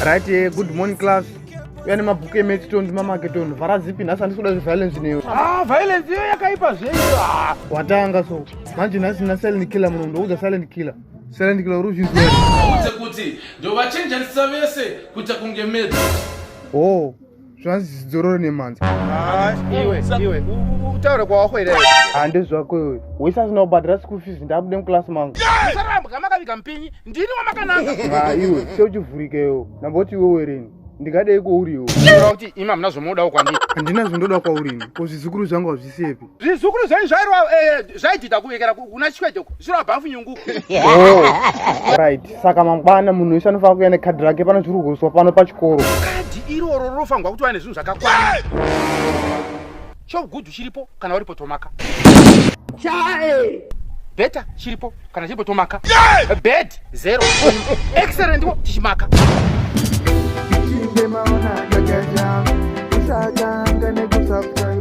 Right, good morning class. Uya nemabhuku emaths tondi mamake tondi. Vhara zipi nhasi handisi kuda zveviolence newe. Ah, violence iyo yakaipa zveyo. Ah. Watanga so. Manje nhasi na silent killer muno ndoudza silent killer. Silent killer uri kuzvinzwa here? Udze kuti ndovachenjanisa vese kuita kunge medzi. Oh, zvanzi zidzorore nemhanza. Ah, iwe, iwe, utaure kwawakoira iwe. Handezvako iwe. Wese asina kubhadhara school fees ndabude muclass mangu. Usarambwa makaviga mupinyi, ndini wamakananga. Ah, iwe, seuchivhurika iwe. Ndamboti iwe wereni. Ndingadei kwauri iwe. Kureva kuti imi hamuna zvomunodawo kwandiri. Handina zvondoda kwauri ini. Ko zvizukuru zvangu hazvisiepi. Zvizukuru zvenyu zvairwa zvaidhidha kuvekera kuna Chikwete uko. Zvirwa bhafu nyungu. Oh, right. Saka mangwana munhu wese anofanira kuuya nekadhi rake pano zviri kuhwiswa pano pachikoro. Kadhi iroro rinofanirwa kuti wane zvinhu zvakakwana. Chogudu chiripo kana uripo tomaka. Chae. Beta chiripo kana chiripo tomaka. Bed zero. Excellent wo tichimaka. Chinge maona gagaja, usatanga nekusubscribe.